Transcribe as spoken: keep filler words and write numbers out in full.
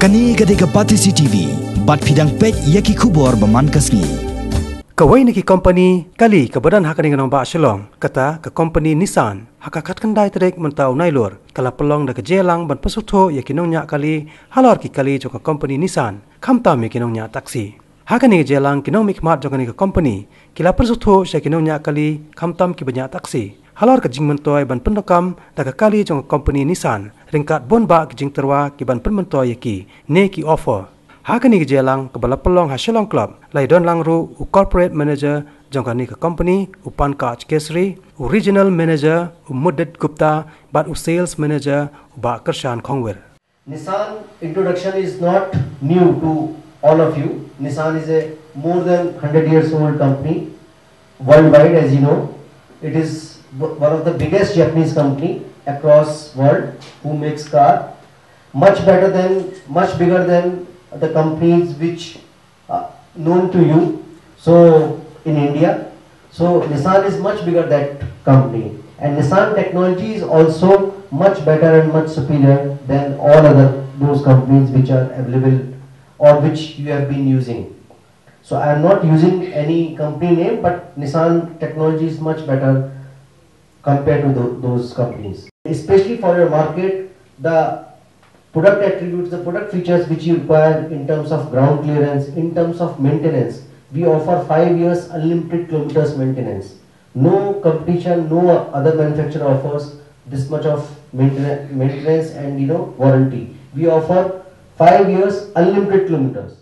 Kane ka dei ka Batesi T V, bad phi dang peit ïa ki khubor ba man ka sngi. Kawei na ki company kali kaba don ha kane ka nongbah Shillong, kata ka company Nissan, ha ka khatkhyndai tarik mynta u Nailur, ka la pynlong da ka jingïalang ban pynsngewthuh ïa ki nongñiah kali halor ki kali jong ka company Nissan, khamtam ïa ki nongñiah taxi. Ha kane ka jingïalang ki nongmihkhmat jong kane ka company ki la pynsngewthuh sha ki nongñiah kali khamtam kiba ñiah taxi halor ka jingmyntoi ban pyndonkam da ka kali jong ka company Nissan, ryngkat bun bah ki jingtyrwa ki ban pynmyntoi ïa ki ne ki offer. Ha kane ka jingïalang kaba la pynlong ha Shillong Club, la ïadonlang ruh u corporate manager jong kane ka company, u Pankaj Kesari, u regional manager, u Mudit Gupta, bad u sales manager, u Bah Kyrshan Khongwir. Nissan introduction is not new to all of you. Nissan is a more than hundred years old company worldwide, as you know. It is w- one of the biggest Japanese company across world who makes car much better than, much bigger than the companies which uh, known to you. So in India, so Nissan is much bigger that company, and Nissan technology is also much better and much superior than all other those companies which are available or which you have been using. So I am not using any company name, but Nissan technology is much better compared to tho- those companies. Especially for your market, the product attributes, the product features which you require in terms of ground clearance, in terms of maintenance, we offer five years unlimited kilometers maintenance. No competition, no other manufacturer offers this much of maintenance, maintenance and you know warranty. We offer five years unlimited kilometers.